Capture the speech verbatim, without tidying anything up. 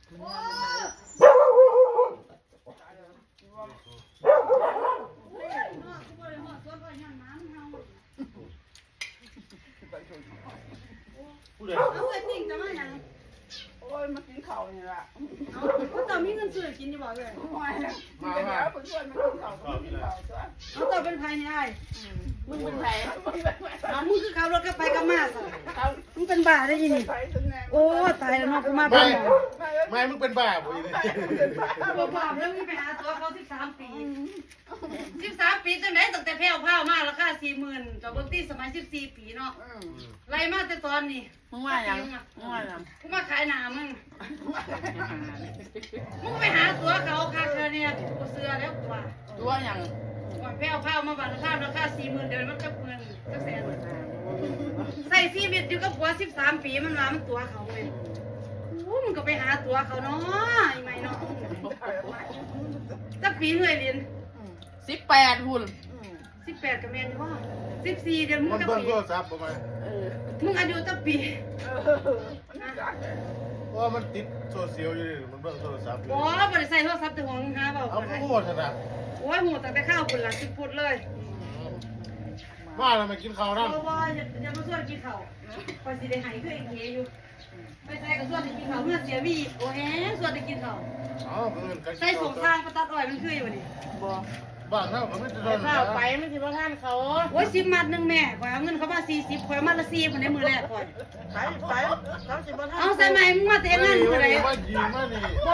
ผู้ใดเอาเอ้ยติ่งจะมาหยัง โอ้ย มากินข้าวนี่ล่ะ เอาเขาเจ้ามีเงินซื้อกินอยู่บ่เอ้ย โอ้ย มา มา เดี๋ยวเพิ่นชวนมากินข้าว มากินข้าวตัว เขาเจ้าเป็นไผนี่อ้าย อืม มึงเป็นไผ มึงเป็นไผ เอามึงคือขับรถกลับไปกลับมาซะ เอา มึงเป็นบ้าได้ยินนี่ ไผเป็นแม่ โอ้ ตายแล้วเนาะ กูมา ไม่ เป็นหมอ ไม่ มึงเป็นบ้าบ่อยู่นี่ ไผเป็นบ้า บ่บ้าแล้วมึงไปหาตัวเขาสิบสามปี สิบสามปีจังได๋ ตั้งแต่แพรวพราวมาราคาสี่หมื่น เจ้าเบิ่งติสมัยสิบสี่ปีเนาะ อืม ไล่มาแต่ตอนนี้ มึงว่าหยัง มึงว่าหยัง กูมาขายหน้ามึง มึงไปหาตั๋วเขาคักเทื่อเนี่ย กูบ่เชื่อแล้วกูว่า ตั๋วหยัง ก่อนแพรวพราวมาบ้านราคาราคาสี่หมื่น เดี๋ยวมันจักหมื่นจักแสน ใช้ชีวิตอยู่กับผัวสิบสามปี มันว่ามันตั๋วเขาเว้ย โอ้ มึงก็ไปหาตั๋วเขาเนาะ อีไหมเนาะ จักปีเอ้ยลิน อืม สิบแปดพุ้น อืม สิบแปดก็แม่นอยู่บ่ สิบสี่ เดี๋ยวมึง มัน จัก เบิ่ง ปี โทรศัพท์บ่มา เออ มึงอายุจักปี เออ เพราะว่ามันติดโซเชียลอยู่นี่ มันเบิ่งโทรศัพท์อยู่ บ่ บ่ได้ใช้โทรศัพท์แต่ของหาเว้า เอา ก็ได้ ผู้โหดขนาด โอ้ย โหดตั้งแต่ข้าวพุ้นล่ะ สิบพุ้นเลย มาแล้วมากินข้าวนะ บ่ บ่ อย่า อย่ามาชวนกินข้าว ข้อยสิได้ให้คือไอ้เก๋อยู่ ไปใส่กับส่วนที่กินข้าวเพื่อนเสียวี โอ้แฮงส่วนที่กินข้าว อ๋อ เพิ่นก็ ใส่สงครามประตัดอ้อยมันคืออยู่นี่ บ่ บ้านเฮาก็มีแต่ ไป เท่านั้น ข้าวไป นะ มันสิบ่ทันเขา โอ้ย สิบมัดหนึ่งแม่ ข้อยเอาเงินเขามาสี่สิบ ข้อยเอามัดละสี่พุ้นในมื้อแรกข้อย ไป ไป เขาสิบ่ทัน เอาใส่ใหม่ มึงมาแต่เฮ็ดงานมื้อใด มายิงมานี่ บ่